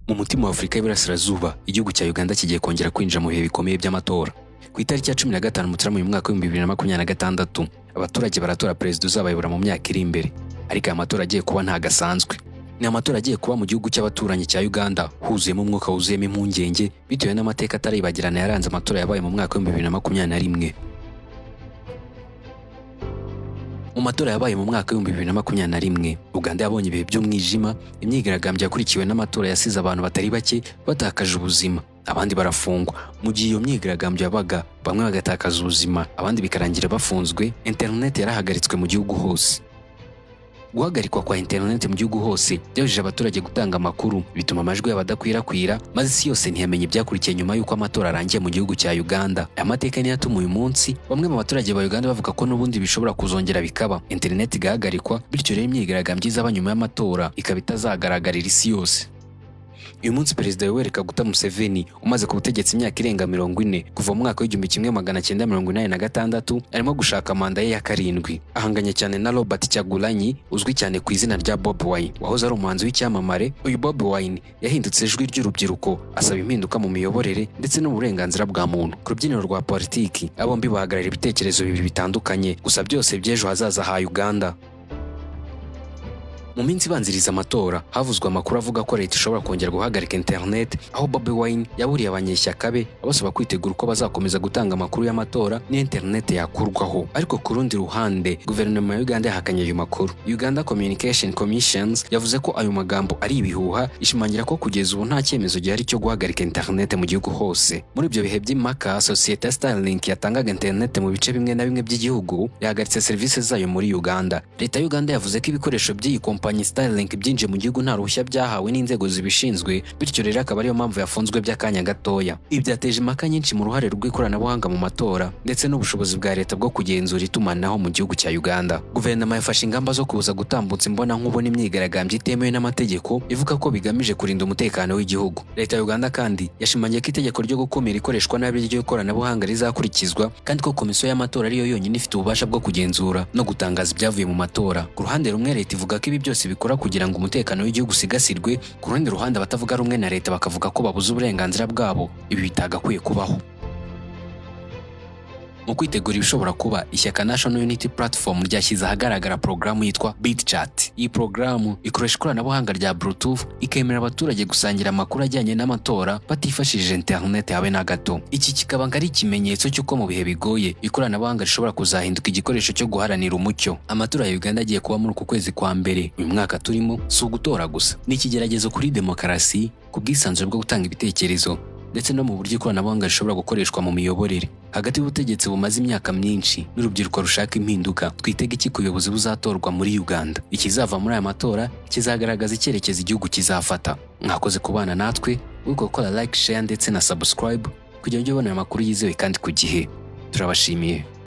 Mu mutima wa Afurika y'Iburasirazuba, igihugu cya Uganda kigiye kongera kwinjira mu bihe bikomeye by'amatora. Ku itariki ya 15 Mutarama uyu mwaka wa 2026, abaturage baratora perezida uzabayobora mu myaka iri imbere. Ariko aya matora agiye kuba ntagasanzwe. Ni amatora agiye kuba mu gihugu cy'abaturanyi cya Uganda, huzuyemo umwuka wuzuyemo impungenge bitewe n'amateka ataribagirana yaranze amatora yabaye mu mwaka wa 2021. Mu matora yabaye mu mwaka wa 2021, Uganda yabonye ibihe by'umwijima, imyigaragambyo yakurikiwe n'amatora yasize abantu batari bake batakaje ubuzima, abandi barafungwa. Mu gihe iyo myigaragambyo yabaga, bamwe bagatakaza ubuzima, abandi bikarangira bafunzwe, internet yarahagaritswe mu gihugu hose. Guhagarikwa kwa internet mu gihugu hose byabujije abaturage gutanga amakuru, bituma amajwi yabo adakwirakwira, maze isi yose ntiyamenya ibyakurikiye nyuma y'uko amatora arangiye mu gihugu cya Uganda. Aya mateka niyo atuma uyu munsi bamwe mu baturage ba Uganda bavuga ko n'ubundi bishobora kuzongera bikaba, internet igahagarikwa, bityo rero imyigaragambyo izaba nyuma y'amatora ikaba itazagaragarira isi yose. Uyu munsi Perezida Yoweri Kaguta Museveni, umaze ku butegetsi imyaka irenga 40 kuva mu mwaka wa 1986, arimo gushaka manda ye ya karindwi. Ahanganye cyane na Robert Kyagulanyi, uzwi cyane ku izina rya Bobi Wine, wahoze ari umuhanzi w'icyamamare. Uyu Bobi Wine yahindutse ijwi ry'urubyiruko, asaba impinduka mu miyoborere ndetse n'uburenganzira bwa muntu. Ku rubyiniro rwa politiki, aba bombi bahagararira ibitekerezo bibiri bitandukanye, gusa byose by'ejo hazaza ha Uganda. Mu minsi ibanziriza amatora, havuzwe amakuru avuga ko leta ishobora kongera guhagarika internet, aho Bobi Wine yaburiye abanyeshyaka be abasaba kwitegura uko bazakomeza gutanga amakuru y'amatora n'iyo internet yakurwaho. Ariko ku rundi ruhande, guverinoma ya Uganda yahakanye ayo makuru. Uganda Communication Commissions yavuze ko ayo magambo ari ibihuha, ishimangira ko kugeza ubu nta cyemezo gihari cyo guhagarika internet mu gihugu hose. Muri ibyo bihe by'impaka, sosiyete ya Starlink yatangaga internet mu bice bimwe na bimwe by'igihugu yahagaritse serivisi zayo muri Uganda. Leta ya Uganda yavuze ko ibikoresho by'iyi kompanyi Starlink byinjiye mu gihugu nta ruhushya byahawe n'inzego zibishinzwe, bityo rero akaba ariyo mpamvu yafunzwe by'akanya gatoya. Ibi byateje impaka nyinshi mu ruhare rw'ikoranabuhanga mu matora ndetse n'ubushobozi bwa leta bwo kugenzura itumanaho mu gihugu cya Uganda. Guverinoma yafashe ingamba zo kubuza gutambutsa imbonankubone imyigaragambyo itemewe n'amategeko, ivuga ko bigamije kurinda umutekano w'igihugu. Leta ya Uganda kandi yashimangiye ko itegeko ryo gukumira ikoreshwa nabi ry'ikoranabuhanga rizakurikizwa, kandi ko komisiyo y'amatora ariyo yonyine ifite ububasha bwo kugenzura no gutangaza ibyavuye mu matora. Ku ruhande rumwe, leta ivuga ko ibi byose bikora kugira ngo umutekano w'igihugu usigasirwe. Ku rundi ruhande, abatavuga rumwe na leta bakavuga ko babuze uburenganzira bwabo, ibi bitagakwiye kubaho. Mu kwitegura ibishobora kuba, ishyaka National Unity Platform ryashyize ahagaragara porogaramu yitwa BitChat. Iyi porogaramu ikoresha ikoranabuhanga rya Bluetooth, ikemerera abaturage gusangira amakuru ajyanye n'amatora batifashishije internet habe na gato. Iki kikaba ngo ari ikimenyetso cy'uko mu bihe bigoye ikoranabuhanga rishobora kuzahinduka igikoresho cyo guharanira umucyo. Amatora ya Uganda agiye kuba muri uku kwezi kwa mbere uyu mwaka turimo si ugutora gusa, ni ikigeragezo kuri demokarasi, ku bwisanzure bwo gutanga ibitekerezo, ndetse no mu buryo ikoranabuhanga rishobora gukoreshwa mu miyoborere. Hagati y'ubutegetsi bumaze imyaka myinshi n'urubyiruko rushaka impinduka, twitega iki ku buyobozi buzatorwa muri Uganda? Ikizava muri aya matora kizagaragaza icyerekezo igihugu kizafata. Mwakoze kubana natwe. Wibuke gukora like, share ndetse na subscribe kugira ngo ujye ubona aya makuru yizewe kandi ku gihe. Turabashimiye.